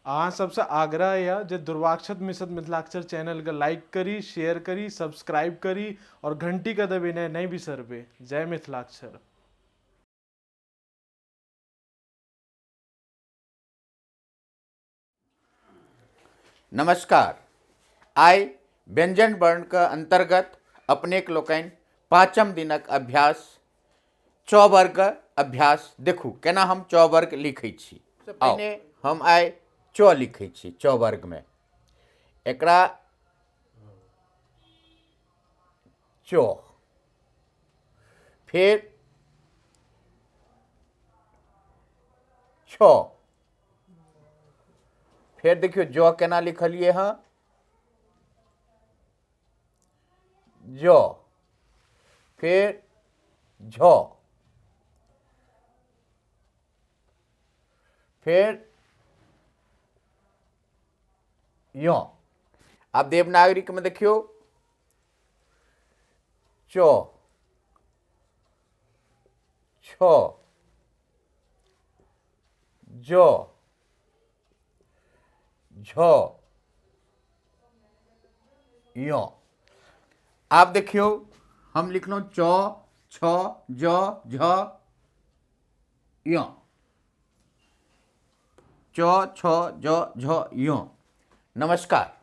अहाँ सबसँ आग्रह यऽ जे दुर्वाक्षत मिश्र मिथिलाक्षर चैनलके लाइक करी, शेयर करी, सब्सक्राइब करी आओर घंटीके दबेनाइ नहि बिसरबै। जय मिथिलाक्षर। नमस्कार। आइ व्यंजन वर्णके अन्तर्गत अपनेक लोकनि पाँचम दिनक अभ्यास च वर्ग अभ्यास देखू केना हम च वर्ग लिखै छी। पहिने हम आइ च लिखै छी च वर्गमे। एकरा च, फेर छ, फेर देखियौ ज केना लिखलियै हँ, ज, फेर झ, फेर य। आब देवनागरिक में देखियौ च, छ, ज, झ, य। आब देखियौ हम लिखलहुँ च, छ, ज, झ, य। च, छ, ज, झ, य। नमस्कार।